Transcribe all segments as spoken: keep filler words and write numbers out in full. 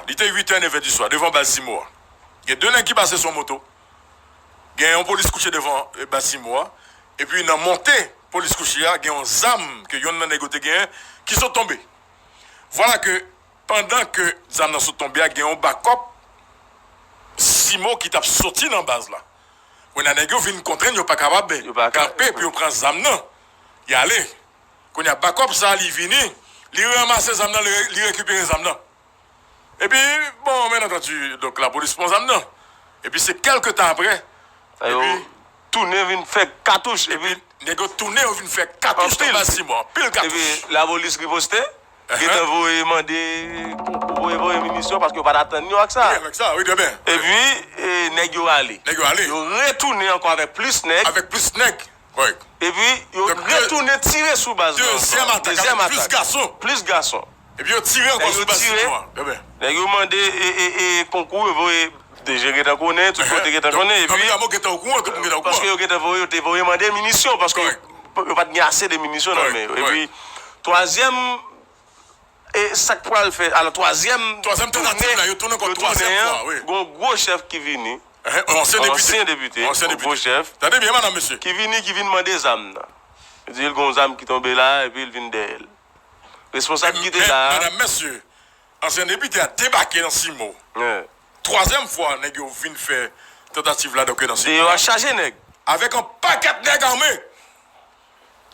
Li te uit è, nèf è di swa, devan baz Simo a. Gen de nèg ki pase sou yon moto. Gen yon polis kouche devan, eh, baz Simo a. Epi nan monte polis kouche a, gen yon zam ke yonn nan nèg yo te genyen ki sot tonbe. Vwala ke pandan ke zam nan sot tonbe a, gen yon bakòp Simo ki t ap soti nan baz la. Kounye a nèg yo vin kontrenn, yo pa kapab kanpe pou yo pran zam nan. Y ale. Kounye a bakòp sa a, li vini, li ranmase zam nan, li, li rekipere zam nan. Epi, bon, men antandi, donk, lapolis pran zam nan. Epi se kèlke tan apre, epi tounen vin fè katouch, epi nèg yo tounen, yo vin fè katouch nan baz Simo, anpil katouch. Epi lapolis riposte, gentan voye mande, voye, voye minisyon, paske yo pa t atann yo ak sa. Wi, avèk sa, wi, trè byen. Epi, e, nèg yo ale. Nèg yo ale. Yo retounen ankò avèk plis nèg. Avèk plis nèg. Epi, yo retounen tire sou baz lan ankò. Dezyèm atak, avèk plis gason. Plis gason. Epi yo tire ankò sou baz Simo a. Trè byen. Nèg yo mande, e, e, e, konkou, yo voye, deja gentan konnen, tout kote gentan konnen, epi, paske yo gentan voye, yo te voye mande minisyon, paske yo, yo pa t gen ase de minisyon nan men yo. Epi, twazyèm, e sa k pral fè, alò, twazyèm, twazyèm tantativ la, yo tounen ankò twazyèm fwa, wi. Gon gwo chèf ki vini, ansyen depite, yon gwo chèf, tande byen, madanm, mesye, ki vini, ki vin mande zam nan. Li di l gon zam ki tonbe la, epi l vin dèyè l. Responsab ki te la a. Madanm, mesye, ansyen depite a debake nan Simo. Twazyèm fwa nèg yo vin fè tantativ la, donk, nan Simo. Deyò a chaje nèg. Avèk yon pakèt nèg ame.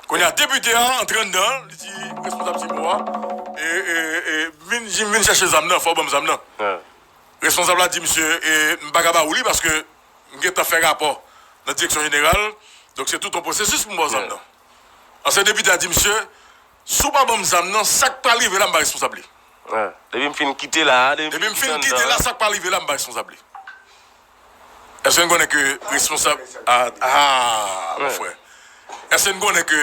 Kounye a, depite a antre anndan, li di responsab Simo a, e, e, e, vin, vin chèche zam nan, fò w ban m zam nan. Responsab la di misye, e, m pa ka ba ou li paske m gentan fè rapò nan direksyon jeneral, donk se tout yon pwosesis pou m ba w zam nan. Ansyen depite a di misye, si w pa ban m zam nan, sa k pral rive la, m pa responsab li. Depi m fin kite la, depi m fin kite la, sa k pral rive la, m pa responsab li. Èske n konnen ke responsab, a, a, mon frè. Èske n konnen ke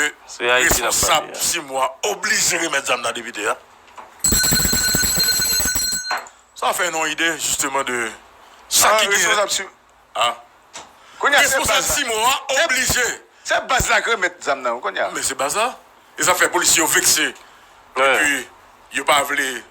responsab Simo a oblije remèt zam nan depite a? Sa fè nou yon ide, jisteman, de sa ki gen. Responsab Simo. A. Kounye a, se baz la. Responsab Simo a oblije. Se baz la k remèt zam nan, kounye a. Men se baz la. E sa fè polisye yo vekse. Epi, yo pa vle